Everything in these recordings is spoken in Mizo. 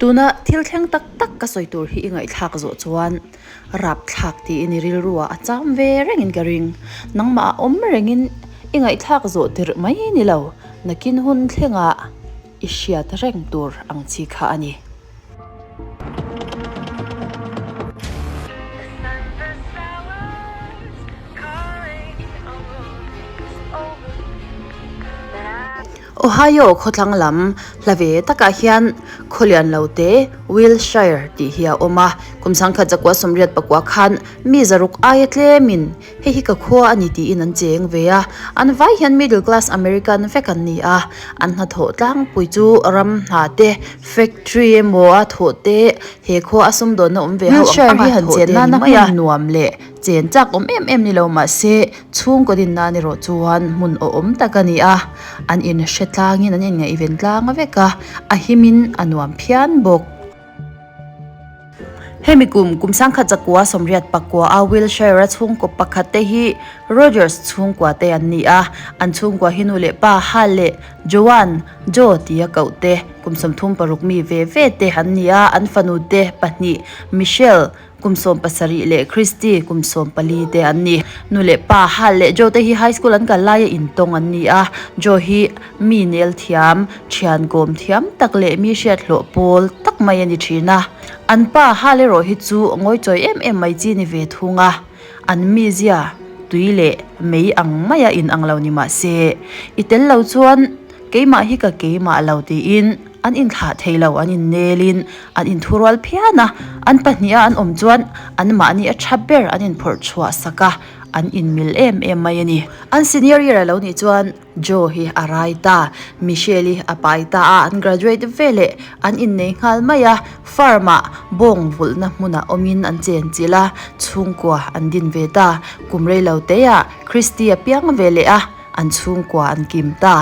Tuna thil thleng tak tak ka sawi tur hi i ngaihthlak zawh chuan rapthlak tiin i rilruah a cham ve rengin ka ring. Nangmah a awm rengin i ngaihthlak zawh tirh mai ni lo, nakin hun thlengah i hriat reng tur ang chi kha a ni. Ohio khawthlang lam hla ve takah hian khawlian lo te Wilshire tih hi a awm a, kum sangkhat zakua 84 khan mi zaruk aia tlemin hei hi ka khua a ni tiin an cheng ve a, an vai hian middle class American vek an ni a, an hnathawh tlangpui chu ram hna te factory emaw a thawh te he khua a sumdawnna awm ve ho ang anga thawh te a ni mai a. Nuam leh chen chak awm em em ni lo mahse chhungkaw din nan erawh chuan hmun awhawm tak a ni a, an inhre tlangin an inngaihven tlang vek a, a himin a nuam phian bawk. Hemi kum kum sangkhat zakua 84 a Wilshire-a chhungkaw pakhat te hi Rogers chhungkua te an ni a, an chhungkua hi nu leh pa Hal leh Joan, Jo tia koh te, kum 36 mi ve ve te an ni a, an fanu te pahnih Michelle, Kum 17 leh Christy kum 14 te an ni. Nu leh pa Hal leh Joe te hi high school an kal laia intawng an ni a. Joe hi mi nel thiam, thian kawm thiam tak leh mi hriat hlawh pawl tak mai a ni thin a. An pa Hal erawh hi chu ngawichawi em em mai chi ni ve thung a. An mizia tui leh mei ang maia inang lo ni mah se, i tel lo chuan keimah hi ka keimah lo tiin an inthlah thei lo, an innelin an inthurual phian a, an pahniha an awm chuan anmahni a tha ber an inphawrh chhuah sak a, an inmil em em mai a ni. An senior year a lo nih chuan Joe hi a rai ta, Michelle-i a pai ta a, an graduate veleh an innei nghal mai a, farm-ah bawng vulhna hmunah awmin an chenchilh a, chhungkua an din ve ta. Kum rei lo teah Christy a piang ve leh a, an chhungkua an kim ta.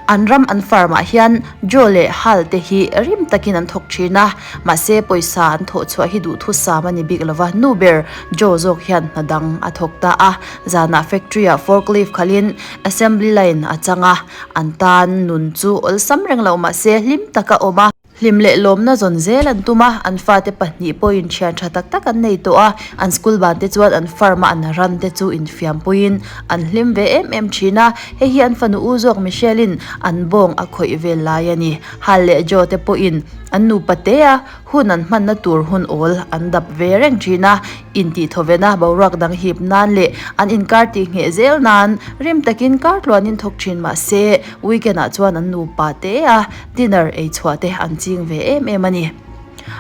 An ram an farm ah hian Joe leh Hal te hi rim takin an thawk thin a, mahse pawisa an thawh chhuah hi duhthusam a ni bik lova, nu ber Joe zawk hian hna dang a thawk ta a, zanah factory ah forklift khalhin assembly line a chang a, an tan nun chu awlsam reng lo mahse hlim taka awm a. Hlim leh lawmna zawn zel an tum a, an fate pahnih pawhin thian tha tak tak an nei tawh a, an school ban te chuan an farm a an ran te chu infiampuiin an hlim ve em em thin a, hei hi an fanu u zawk Michelle-in an bawng a khawih vel lai a ni. Hal leh Joe te pawhin an nupa te a hun an hmanna tur hun awl an dap ve reng thin a, intihthaw-vena boruak dang hip nan leh an inkar tihngheh zel nan rim takin kar tluanin thawk thin mah se weekend ah chuan an nupa te a Dinner ei chhuah te an ching ve em em a ni.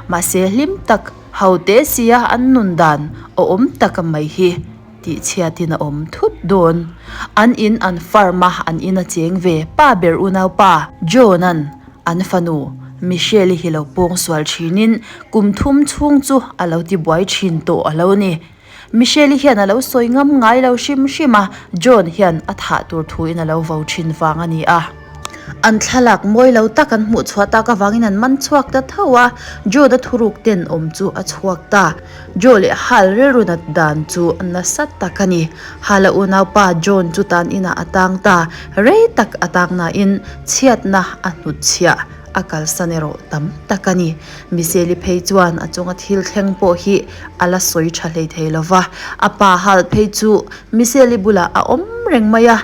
Mahse hlim tak ho te sia an nun dan awm tak mai hi tih chhiatin a awm thut dawn. An in an farm a an in a cheng ve pa ber unaupa John-a'n an fanu Michelle-i hi lo pawng sual thinin kum thum chhung chu a lo ti buai thin tawh a lo ni. Michelle-i hian a lo sawi ngam ngai lo hrim hrim a, John hian a thah tur thuin a lo vo thin vang a ni a. An thlalak mawi lo tak an hmuh chhuah tak avangin an man chhuak ta tho a, John-a thuruk ten awm chu a chhuak ta. Joe leh Hal rilru nat dan chu nasa tak a ni. Hal-a unaupa John chu tan inah a tang ta, rei tak a tang nain chhiatna a hnutchhiah a kalsan erawh tam tak a ni. Miseli phei chuan a chunga thil thleng pawh hi a la sawi tha hlei thei lo va, a pa hal phei chu Miseli bulah a awm reng mai a,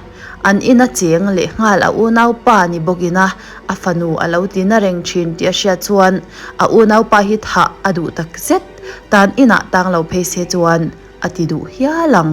an ina cheng leh nghal a unaupa ni bawkin a a fanu a lo ti na reng thin tih a hriat chuan a unaupa hi thah a duh tak zet, tan inah tang lo phei se chuan a ti duh hial ang.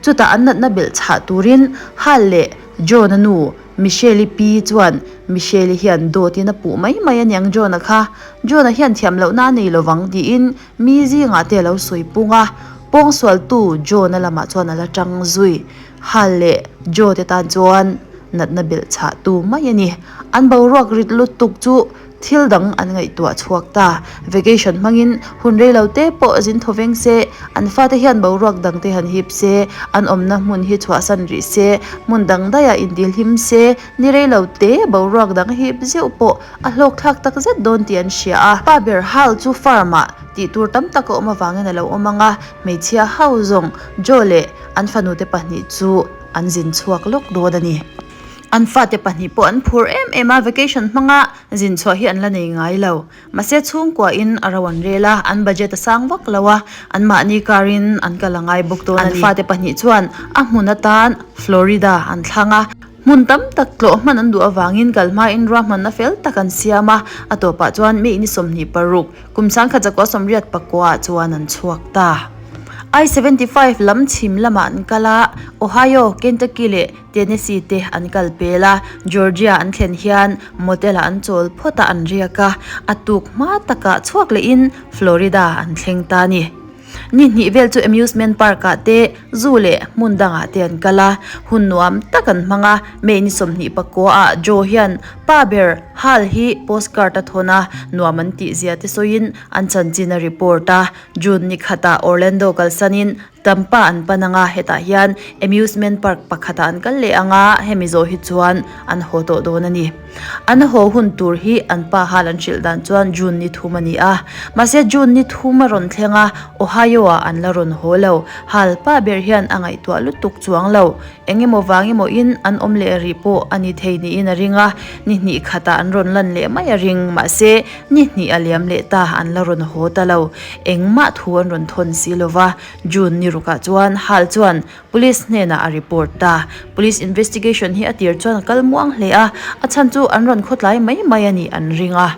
Chutah an natna belh chhah turin Hal leh John-a nu Michelle-i pi chuan Michelle-i hian dawtin a puh mai mai a niang John-a kha. John-a hian thiam lohna a nei lovang tiin mi zingah te a lo sawi pung a. Pawngsualtu John-a lamah chuan a la tang zui. Hal leh Joe te tan chuan natna belh chhahtu mai a ni. An boruak rit lutuk chu Thil dang an ngaihtuah chhuak ta. Vacation hmangin hun rei lo te pawh zin thaw veng se, an fate hian boruak dang te han hip se, an awmna hmun hi chhuahsan rih se, hmun dang daiah indil him se, ni rei lo te boruak dang hip zeuh pawh a hlawk thlak tak zet dawn tih an hria a. Pa ber Hal chu farm ah tih tur tam tak a awm avangin a lo awm ang a, hmeichhia ho zawng Joe leh an fanute pahnih chu an zin chhuak lawk dawn a ni. An fate pahnih pawh an phur em em a, vacation hmanga zin chhuah hi an la nei ngai lo. Mahse chhungkua in a ro an rel a, an budget a sang vak lo a, an mahni car in an kal a ngai bawk dawn a ni. An fate pahnih chuan a hmun atan Florida an thlang a, hmun tam tak tlawh hman an duh avangin kal hmain ruahmanna fel tak an siam a, a tawpah chuan May ni 26, kum sangkhat zakua 84 ah chuan an chhuak ta. I 75 lam chhim lamah an kal a, Ohio, Kentucky leh Tennessee te an kal pel a, Georgia an thlen hian motel ah an chawl phawt a an riak a, a tuk hma takah chhuak lehin Florida an thleng ta a ni. Ni hnih vel chu amusement park ah te, zoo leh hmun dangah te an kal a, hun nuam tak an hmang a, May ni 29 ah Joe hian pa ber Hal hi postcard a thawn a, nuam an tih zia te sawiin an chanchin a report a, June ni khatah Orlando kalsanin Tampa an pan anga hetah hian amusement park pakhatah an kal leh anga hemi zawh hi chuan an haw tawh dawn a ni. An haw hun tur hi an pa hal an hrilh dan chuan June ni thum a ni a. Mahse June ni thum a rawn thleng a, Ohio ah an la rawn haw lo. Hal pa ber hian a ngaihtuah lutuk chuang lo. Eng emaw vang emaw in an awm leh rih pawh a ni thei niin a ring a, ni hnih khatah an rawn lan leh mai a ring. Mahse ni hnih a liam leh ta an la rawn haw ta lo. Engmah thu an rawn thawn si lo va, June ni rukah chuan Hal chuan Police hnenah a report ta. Police investigation hi a tir chuan a kal muang hle a, a chhan chu an rawn khawtlai mai mai a nih an ring a.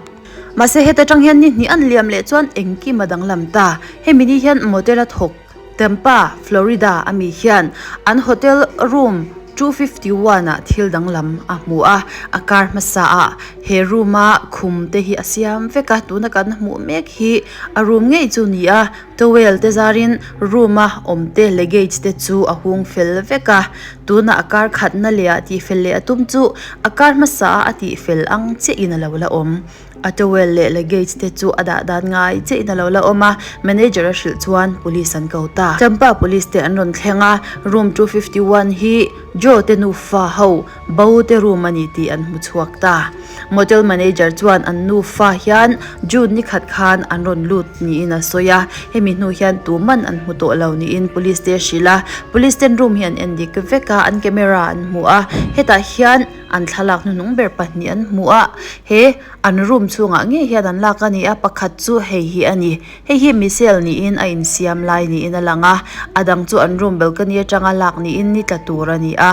Mahse heta tang hian ni hnih an liam leh chuan engkim a danglam ta. Hemi ni hian motel a thawk Tampa, Florida a mi hian an hotel room 251 ah thil danglam a hmu a, a kar hmasa ah he room a khum te hi a siam vek a, tuna kan hmuh mek hi a room ngei chu ni a, towel te zarin room a awm te luggage te chu a hung fel vek a, tuna a kar khatna leh ah tihfel leh a tum chu a kar hmasa a a tihfel ang chiah in a lo la awm. A towel leh luggage te chu a dah dan ngai chiah in a lo la awm a, manager a hrilh chuan police an ko ta. Champa police te an rawn thleng a, room 251 hi Joe te nufa ho bo te room a ni tih an hmu chhuak ta. Motel manager chuan an nufa hian June ni khat khan an rawn lut niin a sawi a, hemi hnu hian tuman an hmu tawh lo niin police te a hrilh a, police ten room hi an en dik vek a, an camera an hmu a, hetah hian An thlalak hnuhnung ber pahnih an hmu a, he an room chhungah ngei hian an lak a ni a, pakhat chu hei hi a ni. Hei hi Michelle niin a insiam lai niin a lang a, a dang chu an room balcony atanga lak niin ni tla tur a ni a.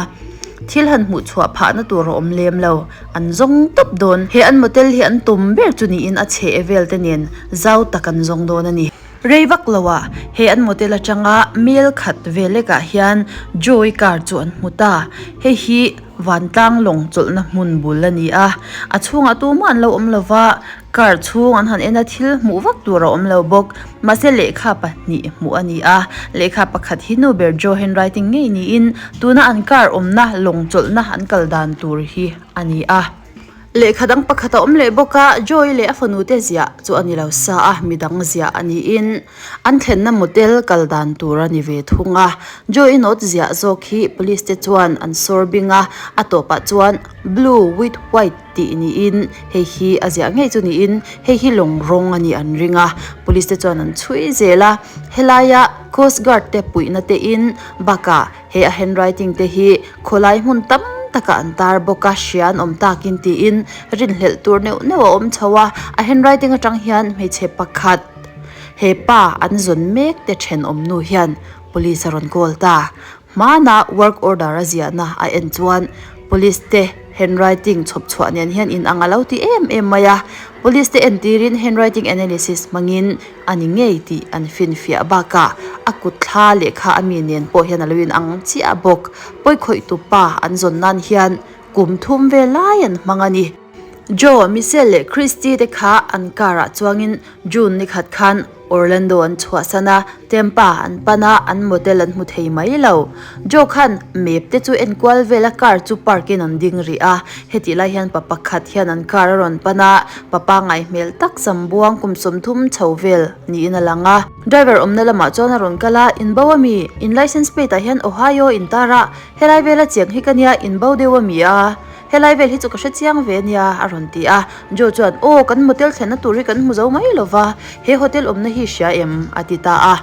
Thil han hmuh chhuah phahna tur a awm lem lo, an zawng tawp dawn. He an motel hi an tum ber chu niin a chheh vel te nen zau tak an zawng dawn a ni. Rei vak lo ah he an motel atanga mel khat vel lekah hian Joy car chu an hmu ta. Hei hi Vantlang lawng chawlhna hmun bul a ni a, a chhungah tumah an lo awm lo va, car chhung an han en a thil hmuh vak tur a awm lo bawk. Mahse lehkha pahnih hmuh a ni a, lehkha pakhat hi nu ber Joe handwriting ngei niin tuna an car awmna lawng chawlhna an kal dan tur hi a ni a. Lehkha dang pakhat a awm leh bawk a, Joy leh a fanu te ziah chu a ni lo sa a, midang ziah a niin an thlenna motel kal dan tur a ni ve thung a. Joy note ziah zawk hi police te chuan an sawr bing a, a tawpah chuan blue with white tih niin hei hi a ziah ngei chu niin hei hi lawng rawng a nih an ring a, police te chuan an chhui zel a, helaia coast guard te puihna te in bakah He a handwriting te hi khawlai hmun tam takah an tar bawk a, hria an awm takin tiin rinhlelh tur neuh neuh a awm chho a, a handwriting atang hian hmeichhe pakhat he pa an zawn mek te thenawm nu hian police a rawn call ta. Hmana work order a ziahna a en chuan police te handwriting chhawp chhuah nen hian inang a lo ti em em mai a, police te entirin handwriting analysis hmangin a ni ngei tih an finfiah bakah a kut thla lehkha a mi nen pawh hian a lo in ang chiah bawk. Pawikhawih tu pa an zawn nan hian kum thum ve lai an hmang a ni. Joe, Michelle leh Christy te kha an car ah chuangin June ni khat khan Orlando an chhuahsan a, Tampa an pan a, an motel an hmu thei mai lo. Joe khan map te chu enkual vel a car chu park in an ding rih a, hetih lai hian pa pakhat hian an car a rawn pan a, pa pangngai hmel tak sambuang kum 30 chho vel niin a lang a. Driver awmna lamah chuan a rawn kal a, In bo ami? In license plate ah hian Ohio in tar a, helai vela chiang hi ka nia, in bo deuh ami a? Helai vel hi chu ka hre chiang ve nia a rawn ti a. Joe chuan, Aw, kan motel thlenna tur hi kan hmu zo mai lo va, he hotel awmna hi hria em? a ti ta a.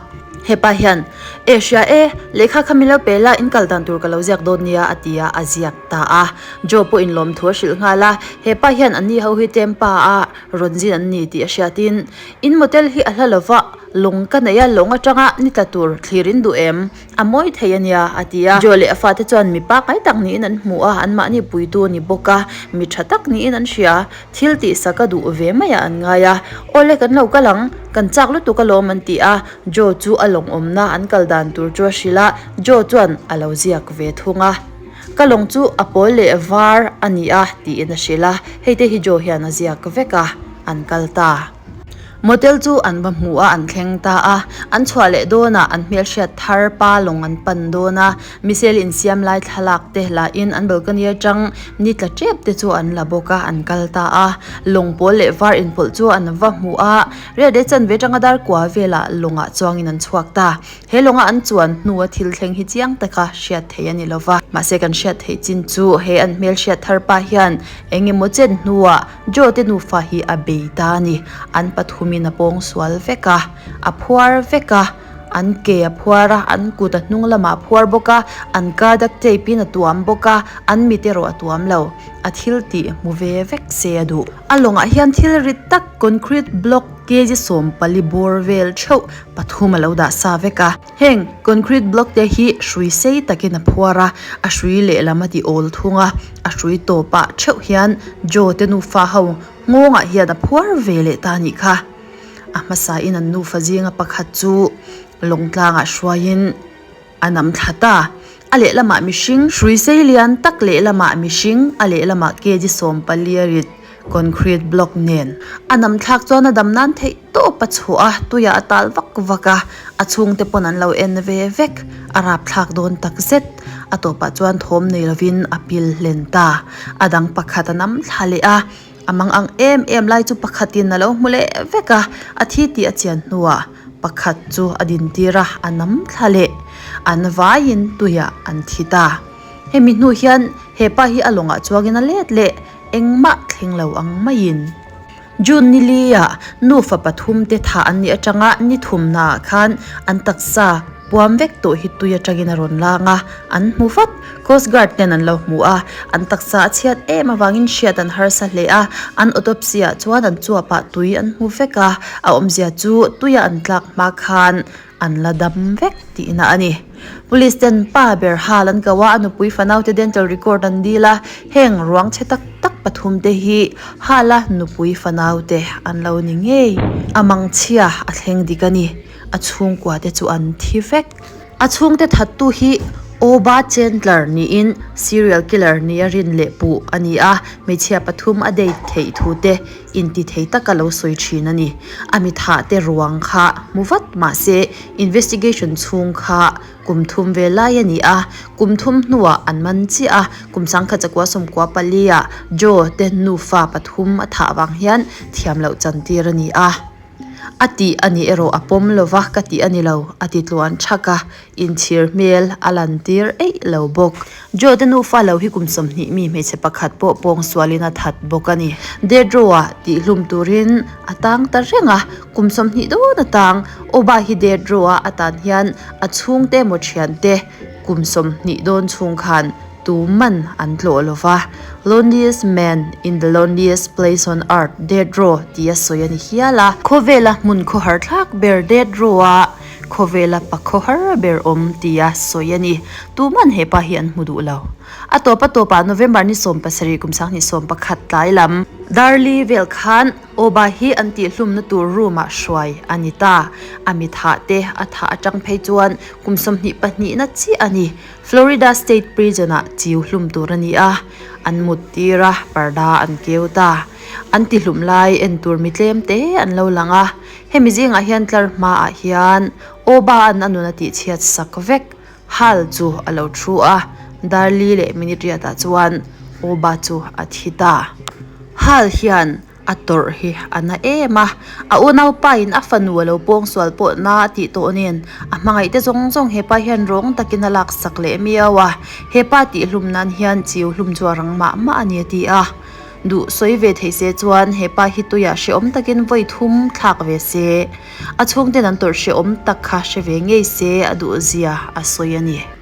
Hepa hian, E hria e, lehkha kha min lo pe la, in kal dan tur ka lo ziak dawn nia a ti a, a ziak ta a. Joe pawh in lawmthu a hrilh nghal a, hepa hian anni ho hi Tempa a rawn zin an ni tih a hriatin, In motel hi a hla lova, lawng ka nei a, lawng atanga ni tla tur thlir in duh em? A mawi thei a nia, a ti a. Joe leh a fate chuan mipa ngai tak niin an hmu a, anmahni puitu a ni bawk a, mi tha tak niin an hria. Thil tihsak a duh ve maiah an ngai a, Awle kan lo kal ang, kan chak lutuk alawm an ti a. Joe chu a lawng awmna an kal dan tur chu a hrilh a, Joe chuan a lo ziak ve thung a. Ka lawng chu a pawl leh var a ni a tiin a hrilh a, hei te hi Joe hian a ziak vek a, an kal ta. Motel chu an va hmu a, an thleng ta a. An chhuah leh dawnah an hmelhriat thar pa lawng an pan dawn a, missile insiam lai thlalak te lahin an balcony atang ni tla tep te chu an la bawk a, an kal ta a. Lawng pawl leh var inpawlh chu an va hmu a, riat leh chanve atanga dar kua velah lawngah chuangin an chhuak ta. He lawnga an chuan hnua thil thleng hi chiang taka hriat theih a ni lo va. Mahse kan hriat theih chin chu he an hmelhriat thar pa hian eng emaw chen hnuah Joe te nufa hi a bei ta a ni. An pathumin a pawng sual vek a, a phuar vek a, an ke a phuar a, an kut a hnung lamah a phuar bawk a, an ka duct tape in a tuam bawk a, an mit erawh a tuam lo. A thil tih hmu ve vek se a duh. A lawngah hian thil rit tak concrete block kg 14 bawr vel theuh pathum a lo dah sa vek a. Heng concrete block te hi hrui sei takin a phuar a, a hrui lehlam a ti awl thung a, a hrui tawpah theuh hian Joe te nufa ho nghawngah hian a phuar ve leh ta a nih kha. A hmasain an nufa zinga pakhat chu lawng tlangah hruaiin a nam thla ta. A lehlamah mihring hrui sei lian tak lehlamah mihring a lehlamah kg 14 a rit concrete block nen a nam thlak chuan a dam nan theih tawp a chhuah a, tuiah a tal vak vak a, a chhungte pawn an lo en ve vek, a rap thlak dawn tak zet. A tawpah chuan thawm nei lovin a pil hlen ta. A dang pakhat a nam thla leh a, a mang ang em em lai chu pakhatin a lo hmu leh vek a, a thi tih a chian hnuah pakhat chu a dintir a, a nam thla leh. An vaiin tuiah an thi ta. Hemi hnu hian hepa hi a lawngah chuangin a let leh. Engmah thleng lo ang maiin. June ni li-ah nufa pathum te thah an nih atanga ni thumnaah khan an taksa puam vek tawh hi tui atangin a rawn lang a, an hmu vat. Coast Guard ten an lo hmu a, an taksa a chhiat em avangin hriat an harsa hle a, an autopsy-ah chuan an chuapah tui an hmu vek a, a awmzia chu tuia an tlak hma khan An la dam vek tihna a ni. Police ten pa ber hal an ko a, a nupui fanaute dental record an dil a, heng ruang chhe tak tak pathum te hi hala nupui fanaute an lo ni ngei. A mangchhia a thleng dik a ni. A chhungkua te chu an thi vek. A chhungte thattu hi Oba Chandler niin serial killer nia rin leh puh a ni a, hmeichhia pathum a date theih thu te inti thei taka lo sawi thin a ni. A mi thah te ruang kha hmu vat mah se investigation chhung kha kum thum ve lai a ni a, kum thum hnuah an man chiah a, kum sangkhat chakua sawmkua pali-ah Joe te nufa pathum a thah vang hian thiam loh chantir a ni a. A tih a nih erawh a pawm lo va, ka tih a ni lo, a ti tluan thak a, inchhir hmel a lantir eih lo bawk. Joe te nufa lo hi kum 20 mi hmeichhe pakhat pawh pawng sualin a that bawk a ni. Dead row-ah tihhlum turin a tang ta reng a, kum 20 dawn a tang. Oba hi dead row-a a tan hian a chhungte emaw thiante kum 20 dawn chhung khan Tu man an tlawh lo va, Loneliest man in the loneliest place on earth, Dead Row tih a sawi a ni hial a. Khawvela hmun khawhar thlak ber Dead Row-a khawvela pa khawhar ber awm tia sawi a ni. Tu man he pa hi an hmu duh lo. A tawp a tawpah November ni 17 kum 2011 tlai lam, Darli vel khan Oba hi an tihhlumna tur room-ah hruai a ni ta. A mi thah te a thah atang phei chuan kum 22 na chiah a ni. Florida State Prison-ah chiu hlum tur a ni a, an mut tir a, parda an keu ta. An ti hlum lai en tur mi tlem te an lo lang a, hemi zingah hian tlar hmaah hian Oba-a'n a nun a tihchhiat sak vek. Hal chu a lo thu a, Darli leh minute riatah chuan Oba chu a thi ta. Hal hian A tawrh hi a na em a, a unaupa in a fanu a lo pawng sual pawh na a tih tawh nen a hmangaih te zawng zawng hepa hian rawng takin a laksak leh miau a, hepa tih hlum nan hian chiu hlum chu a rang mah mah a ni a ti a. Duh sawi ve theih se chuan he pa hi tuiah hrehawm takin vawi thum thlak ve se. A chhungten an tawrh hrehawm tak kha hre ve ngei se a duh zia a sawi a ni.